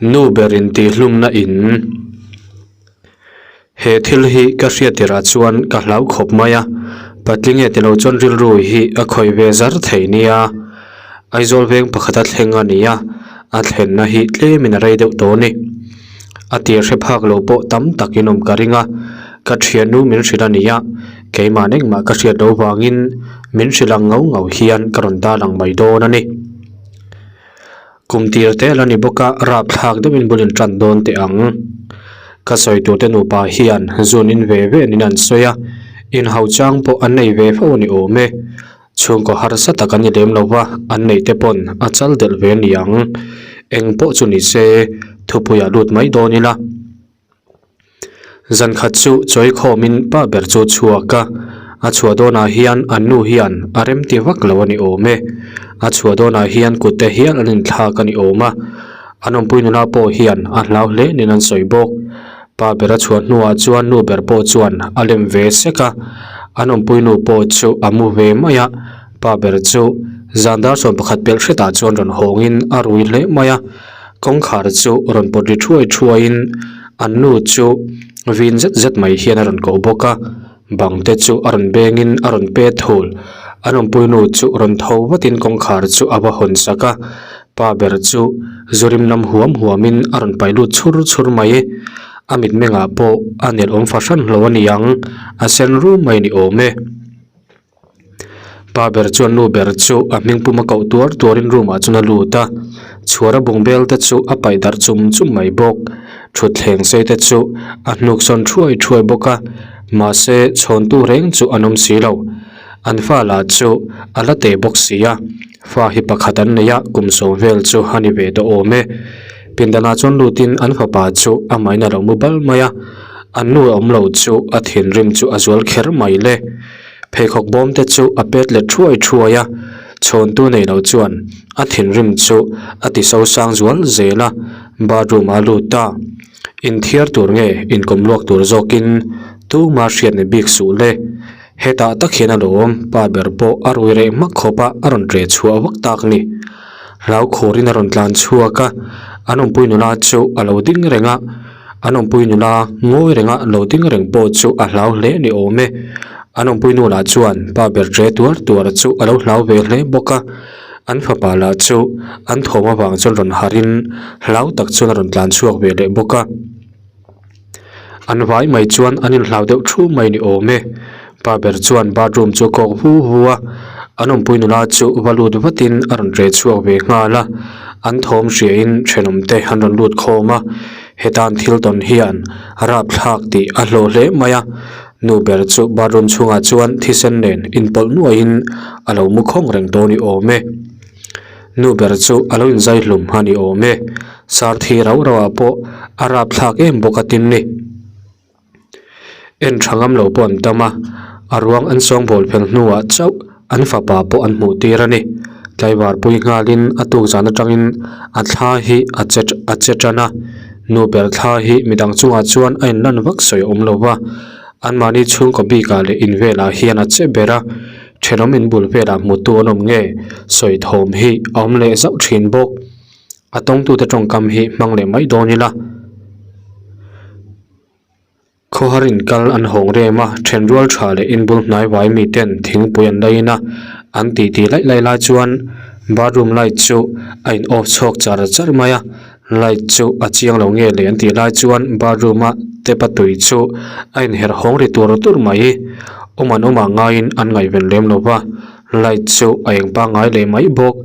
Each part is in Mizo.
Nu ber intihhlumna in he thil hi ka hriat tirah chuan ka hlau khawp mai a, patling e tilo chuan rilru hi a khawih ve zar thei nia. Aizawl veng pakhat a thleng a ni a, a thlenna hi tlemin a rei deuh tawh a ni. A tir hre phak lo pawh tam tak in awm ka ring a, ka thiannu min hrilh a ni a, keimah engmah ka hriat loh vangin min hrilh ang ngau ngau hian ka rawn tan ang mai dawn a ni. Kum tir te la ni bawk a, rapthlak deuhin bul in tan dawn teh ang. Ka sawi tur te nupa hian zun in ve ve niin an sawi a, inhau chang pawh an nei ve fo a ni awm e. Chhungkaw harsa tak an ni lem lo va, an neih te pawn a chal delh ve a ni ang. Eng pawh chu ni se, thupuiah lut mai dawn ila. Zan khat chu chawi khawmin pa ber chu a chhuak a, a chhuah dawnah hian an nu hian a remti vak lo a ni awm e. A chhuah dawnah hian kut te hial an inthlak a ni awm a, an awmpui nula pawh hian a hlau hle niin an sawi bawk. Pa ber a chhuah hnuah chuan nu ber pawh chuan a lem ve sek a, an awmpui nu pawh chu a mu ve mai a, pa ber chu zan dar 11 pelh hretah chuan rawn hawngin a rui hle mai a. Kawngkhar chu rawn pawt ri thuai thuaiin an nu chu vin zet zet mai hian a rawn koh bawk a, bang te chu a rawn bengin a rawn pet thul. An awmpui nu chu rawn tho vatin kawngkhar chu a va hawn sak a, pa ber chu zu rim lam huam huamin a rawn paih lut chhur chhur mai. A mitmengah pawh a nelawm fahran hlo a ni ang, a sen rum mai ni awm e. Pa ber chuan nu ber chu a hming pum a koh tuar tuarin room ah chuan a lut a, chhuar a bungbel te chu a paih darh chum chum mai bawk. Thutthleng sei te chu a hnuk sawn thuai thuai bawk a, mahse chhawntu reng chu an awm si lo. An fa lah chu a la teh bawk si a, fa hi pakhat an nei a, kum sawm vel chu a ni ve tawh awm e. Pindanah chuan lutin an fapa chu amahin a lo mu bal mai a, an nu a awm lo chu a thinrim chu a zual kher mai le. Pheikhawk bawm te chu a pet let thuai thuai a, chhawntu nei lo chuan a thinrim chu a ti so sang zual zel a, bathroom ah a lut ta. Inthiar tur nge inkawm luak tur zawkin tuma hriat ni bik suh le. Hetah tak hian a lawm, pa ber pawh a rui reh hmak khawp a, a rawn ṭeh chhuah vak tak ni. Hlau khurin a rawn tlan chhuak a, an awmpui nula chu a lo ding reng a, An awmpui nula ngawi renga lo ding reng pawh chu a hlau hle ni awm e. An awmpui nu lah chuan pa ber ṭe tuar tuar chu a lo hlau ve hle bawk a. An fapa lah chu an thawm avang chuan rawn harhin hlau tak chuan a rawn tlan chhuak ve leh bawk a. An vai mai chuan an inhlau deuh thu mai ni awm e. Pa ber chuan bathroom chu a kawk hu hu a, an awmpui nula chu va lut vatin a rawn ṭe chhuak ve nghal a. An thawm hriain ṭhenawm te an rawn lut khawm a. Hetan thil tawn hian rapthlak tih a hlawh hle mai a, nu ber chu bathroom chhungah chuan thisen nen inpawlh nuaihin a lo mu khawng reng dawn i awm e. Nu ber chu a lo inzai hlum a ni awm e. Sar thi rau rau ah pawh a rapthlak em bawk a tin ni. En tha ngam lo pawh an tam a, a ruang an sawngbawl fel hnuah chauh an fapa pawh an hmuh tir a ni. Tlaivar pui nghalin a tuk zan atangin a thla hi a che a che tan a, nu ber thla hi midang chungah chuan a inlan vak sawi a awm lo va, anmahni chhungkaw bikah leh in velah hian a che ber a, thenawm inbul velah hmutu an awm nge sawi thawm hi a awm leh zauh thin bawk. A tawngtute tawngkam hi hmang leh mai dawn ila. Khawhar inkal an hawng rem a, thenrual tha leh inbul hnai vai miten thingpui an la in a, an titi laih laih lai chuan bathroom light chu a in off chhuak char char mai a, light chu a chiang lo nge le an tih lai chuan bathroom a tap a tui chu a inherh hawng ri tur tur mai, awm an awmah ngaiin an ngaihven lem lo va, light chu a eng pangngai leh mai bawk.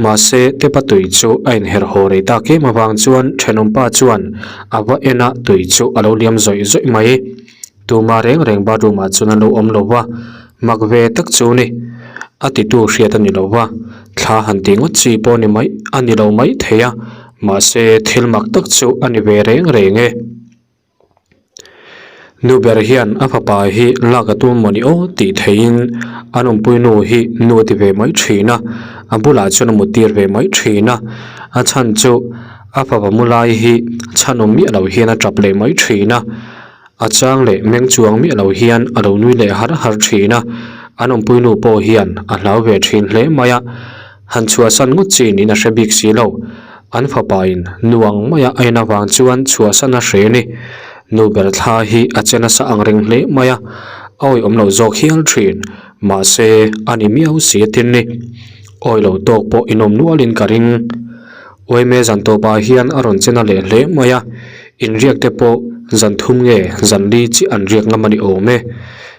Mahse, Tepa tui chu a inherh haw rei tak em avang chuan thenawmpa chuan a va en a, tui chu a lo liam zawih zawih mai. Tuma reng reng bathroom ah chuan a lo awm lo va, mak ve tak chu ni. A titu hriat a ni lo va, thla han tih ngawt chi pawh ni mai a ni lo mai thei a, mahse thil mak tak chu a ni ve reng reng e. Nu ber hian a fapa hi lak a tum mawni aw tih theihin an awmpui nu hi nu a ti ve mai thin a, a bulah chuan a mut tir ve mai thin a, a chhan chu a fapa mu lai hi chhan awm miah lo hian a tap leh mai thin a, a chang leh meng chuang miah lo hian a lo nui leh har har thin a, an awmpui nu pawh hian a hlau ve thin hle mai a, han chhuahsan ngawt chi niin a hre bik si lo. An fapain nu ang maia a en avang chuan chhuahsan a hre a ni. Nu ber thla hi a che nasa ang reng hle mai a, a awihawm loh zawk hial thin. Mahse, a ni miau si a tin ni. Awi lo tawk pawh inawm nualin ka ring. Uaime zan tawpah hian a rawn che na leh hle mai a, inriak te pawh zan thum nge zan li chiah an riak ngam a ni awm e.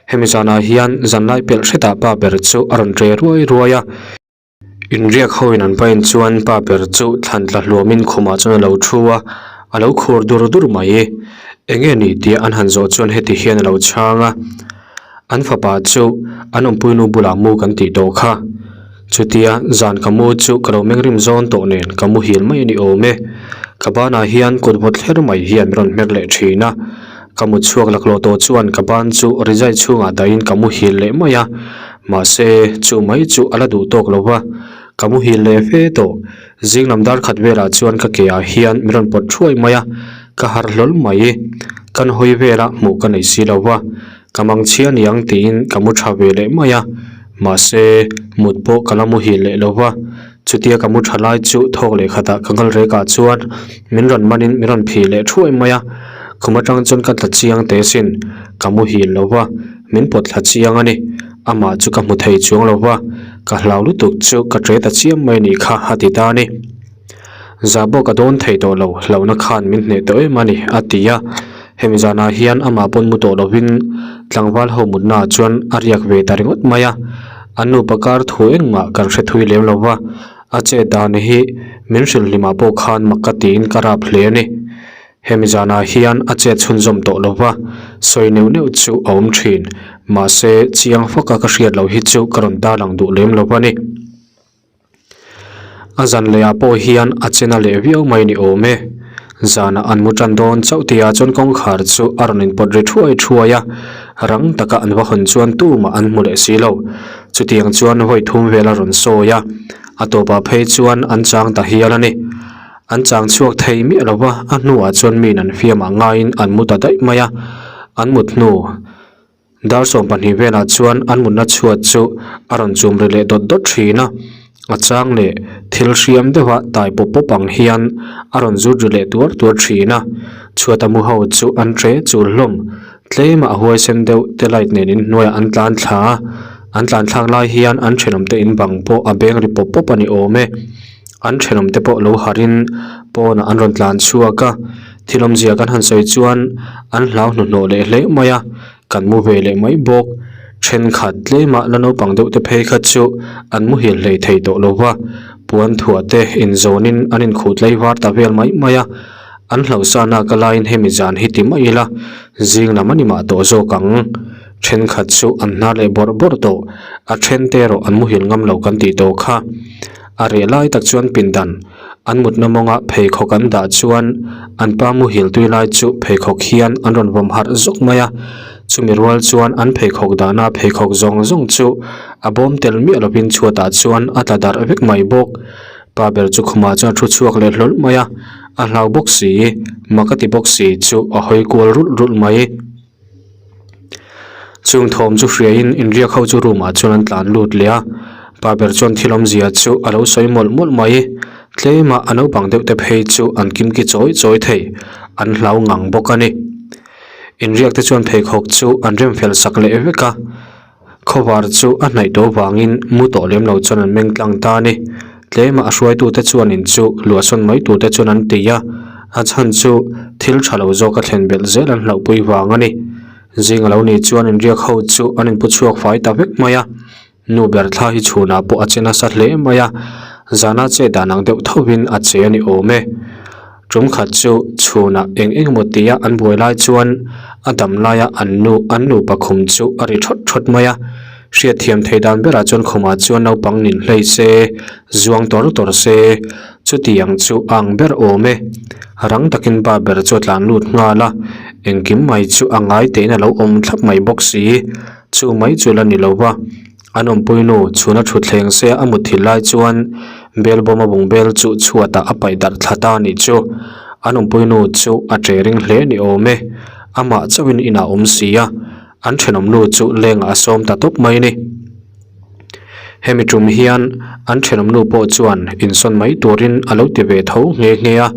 Hemi zanah hian zanlai pelh hretah pa ber chu a rawn ṭe ruai ruai a. Inriak hoin an pain chuan pa ber chu thlan tla hluamin khumah chuan a lo thu a, a lo khur dur dur mai. Enge ni tia an han zawh chuan heti hian a lo chhang a, An fapa chu an awmpuinu bulah mu kan tih tawh kha. Chutia zan ka mu chu ka lo meng rim zawn tawh nen ka muhil mai a ni awm e. Ka banah hian kut vawt hler mai hian min rawn hmer leh thin a. Ka mut chhuak laklawh tawh chuan ka ban chu rizai chhungah dahin ka muhil leh mai a. Mahse, chu mai chu a la duh tawk lo va, ka muhil leh fe tawh. Zing lam dar khat velah chuan ka ke ah hian min rawn pawt thuai mai a, ka harh hlawl mai. Kan hawi vela hmuh ka nei si lo va, ka mang chhia niang tiin ka mu tha ve leh mai a. Mahse, mut pawh ka la muhil leh lo va, chutia ka mu tha lai chu thawk leh khatah ka nghal rek ah chuan min rawn manin min rawn phih leh thuai mai a. Khum atang chuan ka tla chiang teh sin, ka muhil lo va. Min pawt thla chiang a ni. Amah chu ka hmu thei chuang lo va, ka hlau lutuk chu ka ṭe ta chiam mai nih kha a ti ta a ni. Zah pawh ka dawn thei tawh lo, hlauhna khan min hneh tawh em a ni, a ti a. Hemi zanah hian amah pawn mu tawh lovin tlangval ho mutnaah chuan a riak ve ta ringawt mai a. An nupa kar thu engmah kan hre thui lem lo va, a chet dan hi min hrilh hlimah pawh khan mak ka tiin ka rap hle a ni. Hemi zanah hian a chet chhunzawm tawh lo va, sawi neuh neuh chu a awm thin. Mahse, chiang faka ka hriat loh hi chu ka rawn tarlang duh lem lo va ni. A zan lehah pawh hian a che na leh viau mai ni awm e. Zanah an mu tan dawn chauh tihah chuan kawngkhar chu a rawn inpawt ri thuai thuai a, rang taka an va hawn chuan tumah an hmu leh si lo. Chutiang chuan vawi thum vel a rawn sawi a, a tawpah phei chuan an chang ta hial a ni. An chang chhuak thei miah lo va, a hnuah chuan miin an fiamah ngaiin an mu ta daih mai a. An mut hnu dar 12 velah chuan an mutna chhuat chu a rawn chum ri leh dawt dawt thin a. A chang leh thil hriam deuha tai pawp pawp ang hian a rawn zut ri leh tuar tuar thin a. Chhuata mu ho chu an ṭe chul hlawm. Tlema a huaisen deuh te light nen inhnuaiah an tlan thla a. An tlan thlak lai hian an ṭhenawm te in bang pawh a beng ri pawp pawp a ni awm e. An thenawm te pawh lo harhin pawnah an rawn tlan chhuak a, thil awmzia kan han sawi chuan an hlau hnuhnawh leh hle mai a, kan mu ve leh mai bawk. Thenkhat tlemah la naupang deuh te phei kha chu an muhil hlei thei tawh lo va, puan thuah te inzawnin an inkhuh tlei var ta vel mai mai a, an hlauhsana ka laiin hemi zan hi ti mai ila zing lam a ni mah tawh zawk ang. Thenkhat chu an hnar leh bawrh bawrh tawh, a then te erawh an muhil ngam lo kan tih tawh kha. A reh lai tak chuan pindan an mutna mawnga pheikhawk an dah chuan an pa muhil tui lai chu pheikhawk hian an rawn vawm harh zawk mai a, chumi rual chuan an pheikhawk dahna pheikhawk zawng zawng chu a bawm tel miah lovin chhuatah chuan a tla darh vek mai bawk. Pa ber chu khumah chuan a thu chhuak leh hlawlh mai a, a hlau bawk si, mak a ti bawk si chu a hawi kual rulh rulh mai. Chung thawm chu hriain inriak ho chu room ah chuan an tlan lut leh a, pa ber chuan thil awmzia chu a lo sawi mawlh mawlh mai. Tlema a naupang deuh te phei chu an kimki chawi chawi thei, an hlau ngang bawk a ni. Inriak te chuan pheikhawk chu an rem fel sak leh vek a. Khawvar chu a hnaih tawh vangin mu tawh lem lo chuan an meng tlang ta a ni. Tlema a hruaitute chuan in chu luahsawn mai turte chuan an ti a, a chhan chu thil tha lo zawk a thlen belh zel an hlauhpui vang a ni. Zing a lo nih chuan inriak ho chu an inpu chhuak fai ta vek mai a, nu ber thla hi chhunah pawh a che nasa hle mai a, zana che dan ang deuh thovin a che a ni awm e. Tum khat chu chhunah eng eng emaw tia an buai lai chuan a dam laia an nu an nupa khum chu a ri thawt thawt mai a. Hriatthiam thei dan berah chuan khumah chuan naupang nin hlei se, zuang tawr tawr se, chutiang chu a ang ber awm e. Rang takin pa ber chu a tlan lut nghal a, engkim mai chu a ngai tein a lo awm thlap mai bawk si. Chu mai chu la ni lo va. An awmpui nu chhuna thutthleng se a mutthilh lai chuan bel bawm a bung bel chu chhuatah a paih darh thla ta a nih chu. An awmpui nu chu a ṭe ring hle ni awm e. Amah chauhin inah awm si a, an thenawm nu chu lengah a sawm ta tawp mai a ni. Hemi tum hian an thenawmnu pawh chuan insawn mai turin a lo ti ve tho nghe nghe a,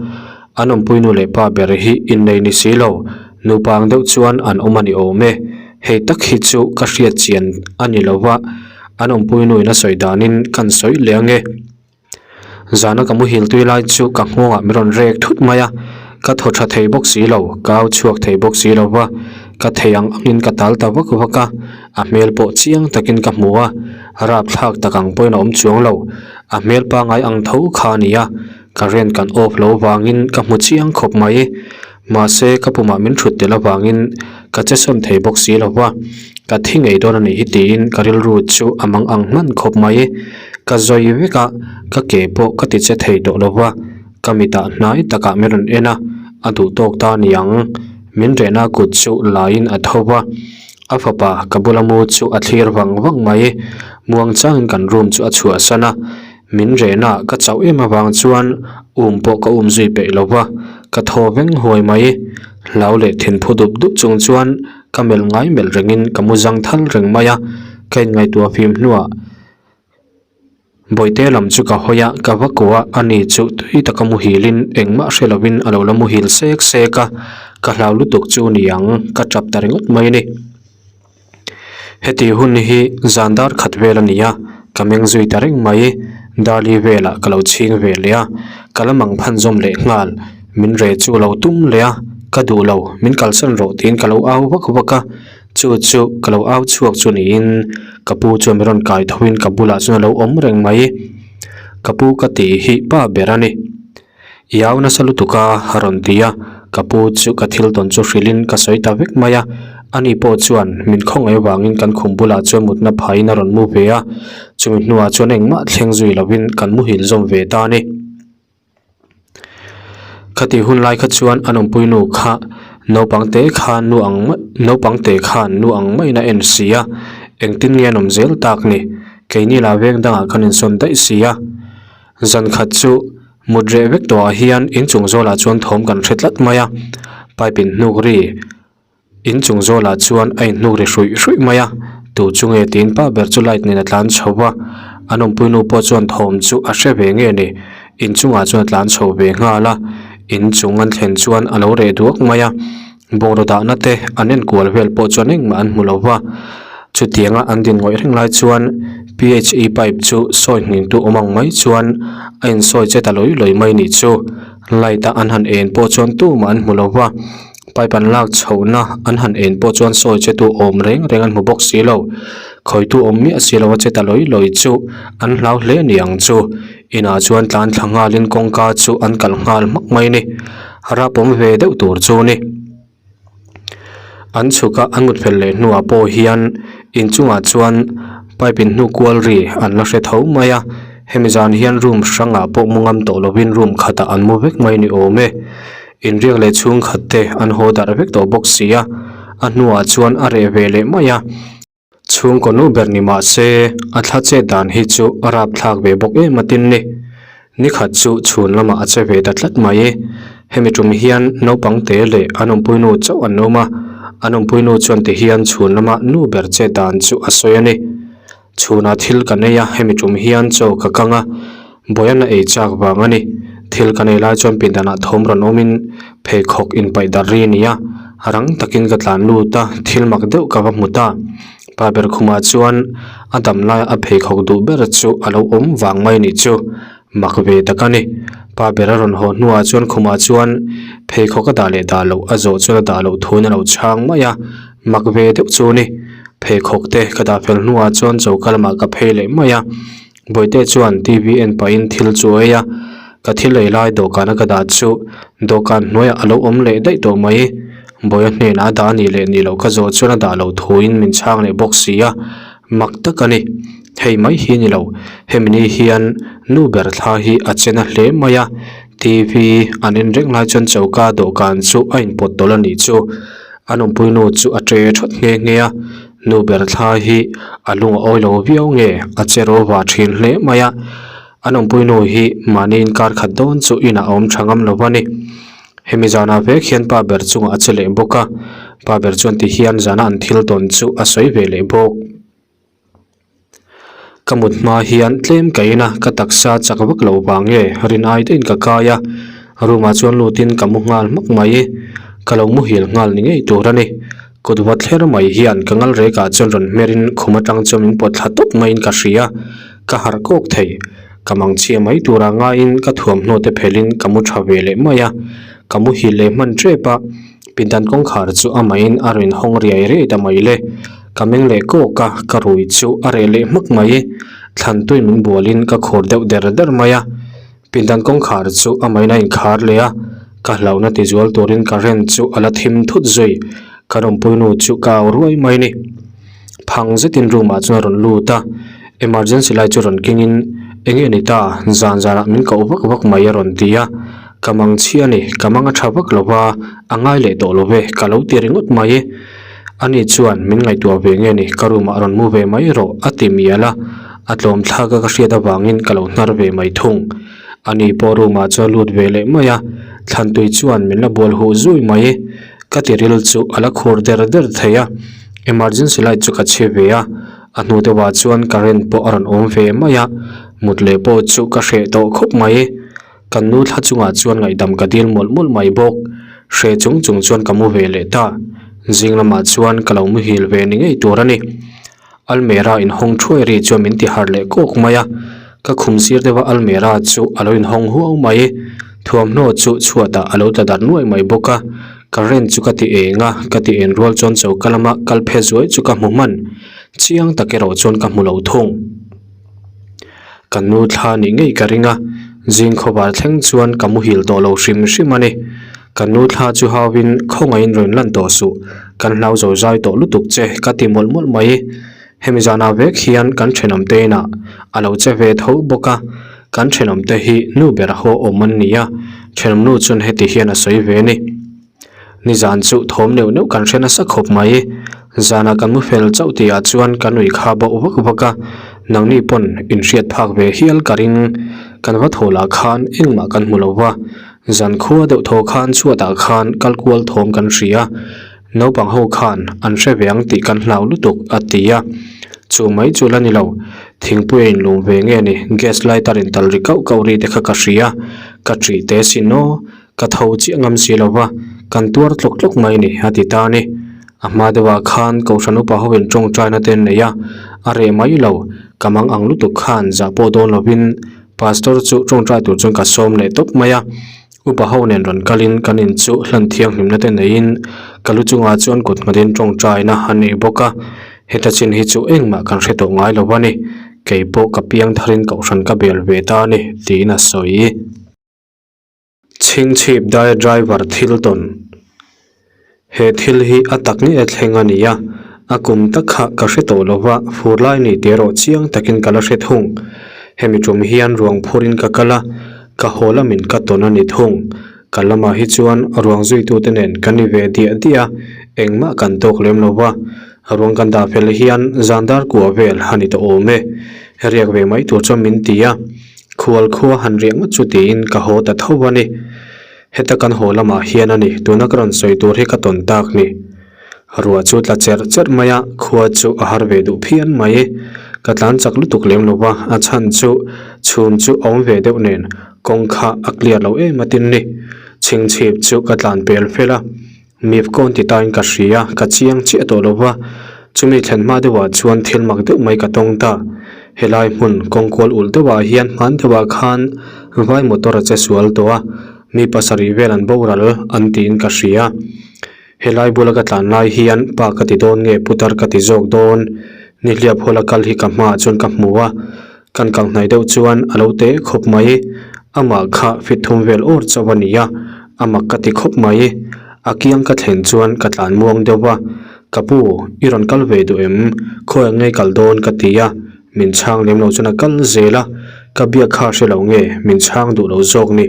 an awmpui nu leh pa ber hi innei ni si lo, nupa ang deuh chuan an awm a ni awm e. Hei tak hi chu ka hriat chian a ni lo va, an awmpui nuin a sawi danin kan sawi leh ang e. Zana ka muhil tui lai chu ka nghawngah min rawn rek thut mai a, ka thaw tha thei bawk si lo, ka au chhuak thei bawk si lo va, ka thei ang angin ka tal ta vak vak a, a hmel pawh chiang takin ka hmu a, rapthlak tak ang pawhin a awm chuang lo, a hmel pangai ang tho kha a ni a, current kan off lo vangin ka hmu chiang khawp mai. Mahse, ka pumah min thut tel avangin ka che sawn thei bawk si lo va, ka thi ngei dawn a nih hi tiin ka rilru chu a mang ang hman khawp mai. Ka zawi vek a, ka ke pawh ka ti che thei tawh lo va, ka mitah hnai takah min rawn en a, a duh tawk ta a ni ang. Min rehna kut chu laiin a tho va, a fapa ka bula mu chu a thlir vang vang mai. Muangchangin kan room chu a chhuahsan a. Min rehna ka chauh em avang chuan um pawh ka um zui peih lo va, ka thaw veng huai mai. Hlau leh thinphu dup dup chung chuan ka melh ngai melh rengin ka mu zang thal reng mai a, ka inngaihtuah fim hnuah Bawihte lam chu ka hawi a, ka va kuah a, ani chu tui taka muhilin engmah hre lovin a lo la muhil sek sek a, ka hlau lutuk chu niang ka tap ta ringawt mai a ni. Heti hun hi zan dar khat vel a ni a, ka meng zui ta reng mai. Darli velah ka lo chhing ve leh a, ka la mang phan zawm leh nghal. Min re chu lo tum leh a, ka duh lo, min kalsan rawh tiin ka lo au vak vak a. Chu chu ka lo au chhuak chu niin ka pu chuan min rawn kai thoin ka bulah chuan a lo awm reng mai. Ka pu ka tih hi pa ber a ni. I au nasa lutuk a, a rawn ti a, ka pu chu ka thil tawn chu hrilhin ka sawi ta vek mai a, ani pawh chuan min khawngaih avangin kan khum bulah chuan mutna phaiin a rawn mu ve a, chumi hnuah chuan engmah thleng zui lovin kan muhil zawm ve ta a ni. Khatih hun lai kha chuan an awmpui nu kha naupang te khan nu ang naupang te khan nu ang maiin a en si a, engtin nge an awm zel tak ni, keini lah veng dangah kan insawn daih si a. Zan khat chu mut reh vek tawhah hian inchung zawlah chuan thawm kan hre tlat mai a, pipe in hnuk ri inchung zawlah chuan a inhnuk ri hruih hruih mai a, tu chu nge tiin pa ber chu light nen a tlan chho va, an awmpui nu pawh chuan thawm chu a hre ve nge ni, inchungah chuan a tlan chho ve nghal a, inchung an thlen chuan a lo reh duak mai a. Bungraw dahna te an enkual vel pawh chuan engmah an hmu lo va, chutianga an din ngawih reng lai chuan PHE pipe chu sawi hnin tu awm ang mai chuan a insawi che ta lawi lawi mai nih chu. Light a an han en pawh chuan tumah an hmu lo va, pipe an lak chhohna an han en pawh chuan sawi che tu awm reng reng an hmu bawk si lo. Khawitu awm miah si lo a che ta lawi lawi chu an hlau hle ni ang chu. Inah chuan tlan thla nghalin kawngka chu an kalh nghal hmak mai a ni. Rap awm ve deuh tur chu a ni. An chhuk a an mut fel leh hnuah pawh hian inchungah chuan pipe in hnu kual ri an la hre tho mai a. Hemi zan hian room hrangah pawh mu ngam tawh lovin room khatah an mu vek mai ni awm e. Inriak leh chhungkhat te an haw darh vek tawh bawk si a, a hnuah chuan a reh ve leh mai a. Chhungkaw nu ber ni mah se a thla chet dan hi chu a rapthlak ve bawk em atin ni. Nikhat chu chhun lamah a che ve ta tlat mai. Hemi tum hian naupang te leh an awmpui nu chauh an awm a, an awmpui nu chuan ti hian chhun lama nu ber chet dan chu a sawi a ni. Chhunah thil kan ei a, hemi tum hian chaw ka kang a, Bawian a ei chak vang a ni. Thil kan ei lai chuan pindanah thawm rawn awmin pheikhawk inpaih darh ri a ni a, rang takin ka tlan lut a, thil mak deuh ka va hmu ta. Pa ber khumah chuan a dam laia a pheikhawk duh ber chu a lo awm vang mai nih chu mak ve tak a ni. Pa ber a rawn haw hnuah chuan khumah chuan pheikhawk a dah leh dah loh a zawh chuan a dah loh thuin a lo chhang mai a, mak ve deuh chu a ni. Pheikhawk te ka dah fel hnuah chuan choka lamah ka phei leh mai a. Bawihte chuan TV en pahin thil chu a ei a, ka thil ei lai dawhkana ka dah chu dawhkan hnuaiah a lo awm leh daih tawh mai. Bawiha hnenah a dah a nih leh nih loh ka zawh chuan a dah loh thuin min chhang leh bawk si a, mak tak a ni. Hei mai hi a ni lo, hemi ni hian nu ber thla hi a che na hle mai a, TV an en reng lai chuan choka dawhkan chu a inpawt tawlh a nih chu. A nunpui nu chu a ṭe ṭhawt nghe nghe a, nu ber thla hi a lung a awi lo viau nge a che ro va ṭhin hle mai a. A nunpui nu hi mahni inkar khat dawn chu inah a awm ṭha ngam lo va ni. Hemi zanah vek hian pa ber chungah a che leh bawk a, pa ber chuan ti hian zana an thil tawn chu a sawi ve leh bawk. Ka mut hma hian tlem ka in a, ka taksa chak vak lo vang nge rin ai deuhin ka kai a, room ah chuan lutin ka mu nghal hmak mai. Ka lo muhil nghal ni ngei tur a ni. Kut va thler mai hian ka ngal rek ah chuan rawn hmer in khum atang chuan min pawt thla tawp maiin ka hria, ka harh kawk thei. Ka mangchhia mai turah ngaiin ka thuamhnaw te phelhin ka mu tha ve leh mai a, ka muhil leh hman tep a, pindan kawngkhar chu amahin a rawn hawng riai riai ta mai le. Ka meng leh kawk a, ka rui chu a reh leh hmak mai. Thlantui min bualin ka khur deuh der der mai a, pindan kawngkhar chu amahin a inkhar leh a, ka hlauhna tizual turin current chu a la thim thut zui. Ka rawmpuinu chu ka au ruai mai ni. Phang zetin room ah chuan a rawn lut a, emergency light chu rawn kengin eng nge ni ta zan zanah min koh vak vak mai a rawn ti a, ka mang chhia a ni, ka mang a tha vak lo va, a ngai leh tawh lo ve ka lo ti ringawt mai. Ani chuan min ngaihtuah ve nge ni ka room ah rawn mu ve mai rawh a ti mial a, a tlawm thlak a ka hriat avangin ka lo hnar ve mai thung. Ani pawh room ah chuan lut ve leh mai a, Thlantui chuan min la bual huh zui mai. Ka tiril chu a la khur der der thei a, emergency light chu ka chhe ve a, a hnu deuhah chuan current pawh a rawn awm ve mai a, mut leh pawh chu ka hreh tawh khawp mai. Kan nu thla chungah chuan ngaihdam ka dil mawlh mawlh mai bawk, hreh chung chung chuan ka mu ve leh ta. Zing lamah chuan ka lo muhil ve ni ngei tur a ni. Almera inhawng thuai ri chuan min ti harh leh kawk mai a, ka khum sir deuha almera chu a lo inhawng huau mai. Thuamhnaw chu chhuatah a lo tla darh nuai mai bawk a, current chu ka ti eng a, ka ti en rual chuan choka lama kal phe zuai chu ka hmu hman, chiang tak erawh chuan ka hmu lo thung. Ka nu thla nih ngei ka ring a, zing khawvar thleng chuan ka muhil tawh lo hrim hrim a ni. Ka nu thla chu hauin khawngaihin rawn lan tawh suh, kan hlau zo zai tawh lutuk che ka ti mawlh mawlh mai. Hemi zanah vek hian kan thenawm te inah a lo che ve tho bawk a, kan thenawm te hi nu ber haw awm an ni a, thenawm nu chuan heti hian a sawi ve a ni. Nizan chu thawm neuh neuh kan hre nasa khawp mai. Zanah kan mu fel chauh tihah chuan kan ui kha bauh vak vak a, nangni pawn inhriat phak ve hial ka ring. Kan va thaw lah khan engmah kan hmu lo va, zan khua deuh thaw khan chhuatah khan kal kual thawm kan hria. Naupang ho khan an hre ve ang tih kan hlau lutuk a ti a, chu mai chu la ni lo. Thingpui a inlum ve nge ni, gas lighter intal ri kauh kauh ri te kha ka hria, ka ṭih te sin aw. Ka tho chiah ngam si lo va, kan tuar tlawk tlawk mai ni, a ti ta a ni. A hma deuhah khan Kohhran upa hoin tawngtaina te an nei a, a reh mai lo. Ka mang ang lutuk khan zah pawh dawn lovin Pastor chu tawngtai tur chuan ka sawm leh tawp mai a. Upa ho nen rawn kalin kan in chu hlan thianghlimna te neiin ka lu chungah chuan kut nghatin tawngtaina a nei bawk a. Heta chin hi chu engmah kan hre tawh ngai lo a ni. Kei pawh ka piang tharin Kohhran ka bel ve ta a ni, tiin a sawi. Chhingchhip dai driver thil tawn. He thil hi a tak nge a thleng a ni a, a kum tak kha ka hre tawh lo va, fur lai ni tih erawh chiang takin ka la hre thung. Hemi tum hian ruang phurin ka kal a, ka haw lamin ka tawn a ni thung. Ka lamah hi chuan ruang zuitute nen kan ni ve diah diah a, engmah kan tawk lem lo va, ruang kan dah fel hian zan dar kua vel a ni tawh awm e. Riak ve mai tur chuan min ti a. Khual khua han riah ngawt chu tiin ka haw ta tho a ni. Heta kan haw lamah hian a ni, tuna ka rawn sawi tur hi ka tawn tak ni. Ruah chu tla cherh cherh mai a, khua chu a har ve duh phian mai. Ka tlan chak lutuk lem lo va, a chhan chu chhum chu a awm ve deuh nen kawng kha a clear lo em a tin ni. Chhingchhip chu ka tlan pel fel a. Mip kawn ti tain ka hria, ka chiang chiah tawh lo va, chumi thlen hma deuhah chuan thil mak deuh mai ka tawng ta. Helai hmun kawng kual ulh deuhah hian hman deuhah khan vai motor a che sual tawh a, mi pasarih vel an boral an tiin ka hria. Helai bula ka tlan lai hian pa ka ti dawn nge putar ka ti zawk dawn, nihliap hawla kal hi ka hmaah chuan ka hmu a, kan kal hnaih deuh chuan a lo te khawp mai. Amah kha fit thum vel awr chauh a ni a, a mak ka ti khawp mai. A kiang ka thlen chuan ka tlan muang deuh va, Ka pu, i rawn kal ve duh em? Khawi ang ngei kal dawn ka ti a, min chhang lem lo chuan a kal zel a, ka biak kha hre lo nge min chhang duh lo zawk ni.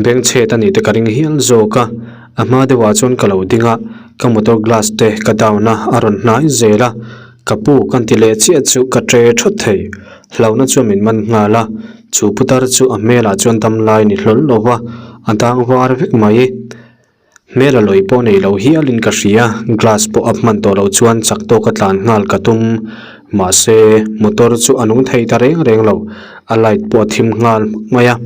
Bengchhet a nih te ka ring hial zawk a, a hma deuhah chuan ka lo ding a, ka motor glass te ka down a, a rawn hnai zel a, ka pu kan ti leh chiah chu ka tre thawt thei, hlauhna chuan min man nghal a, chu putar chu a hmelah chuan dam lai ni hlawl lo va, a dang var vek mai. Hmel a lawi pawh nei lo hialin ka hria, glass pawh a hman tawh loh chuan chak tawka tlan nghal ka tum. Mahse, motor chu a nung thei ta reng reng lo, a light pawh a thim nghal hmak mai a.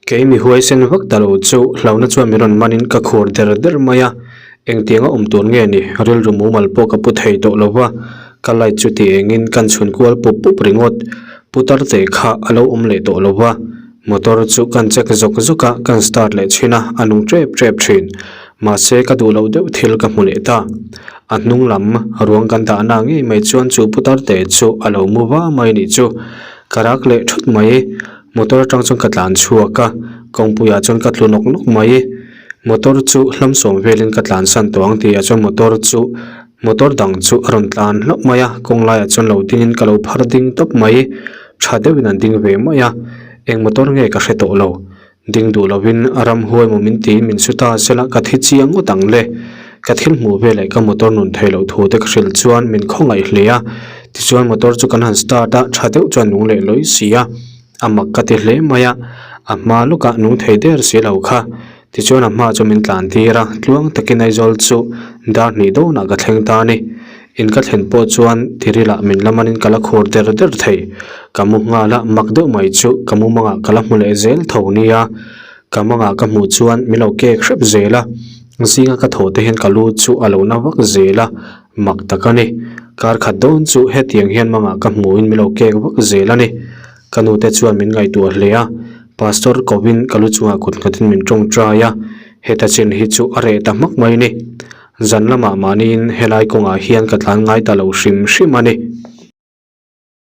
Kei mi huaisen vak ta lo chu hlauhna chuan min rawn manin ka khur der der mai a, engtianga awm tur nge ni, rilru mumal pawh ka pu thei tawh lo va, ka light chu ti engin kan chhun kual pup pup ringawt, putar te kha a lo awm leh tawh lo va, motor chu kan check zawk zawk a, kan start leh chhin a, a nung tep tep thin, mahse ka duh loh deuh thil ka hmu leh ta, a hnung lam ruang kan dahna ngei mai chuan chu putar te chu a lo mu va mai nih chu, ka rak leh thut mai. Motor atang chuan ka tlan chhuak a, kawngpuiah chuan ka tlu nawk nawk mai. Motor chu hlam sawm velin ka tlan san tawh ang tihah chuan motor chu motor dang chu a rawn tlan hlauh mai a, kawng laiah chuan lo dingin ka lo phar ding tawp mai. Tha deuhin an ding ve mai a, eng motor nge ka hre tawh lo. Ding duh lovin a ramhuai maw min tiin min su ta sela ka thi chiang ngawt ang le. Ka thil hmuh veleh ka motor nun theih loh thu te ka hrilh chuan min khawngaih hle a. Tichuan motor chu kan han start a, tha deuh chuan nung leh lawi si a, a mak ka ti hle mai a, a hma lawkah nung thei der si lo kha. Tichuan a hma chu min tlan tir a, tluang takin Aizawl chu dar hnih dawnah ka thleng ta a ni. In ka thlen pawh chuan tirilah min la manin ka la khur der der thei. Ka mu nghal a, mak deuh mai chu ka mumangah ka la hmu leh zel tho nia. Ka mangah ka hmuh chuan min lo kek hrep zel a, zinga ka thaw te hian ka lu chu a lo na vak zel a, Mak tak a ni. Kar khat dawn chu hetiang hian mangah ka hmuhin min lo kek vak zel a ni. Ka nute chuan min ngaihtuah hle a, Pastor kovin ka lu chungah kut nghatin min tawngtai a, heta chin hi chu a reh ta hmak mai ni. Zan lamah mahniin helai kawngah hian ka tlan ngai ta lo hrim hrim a ni.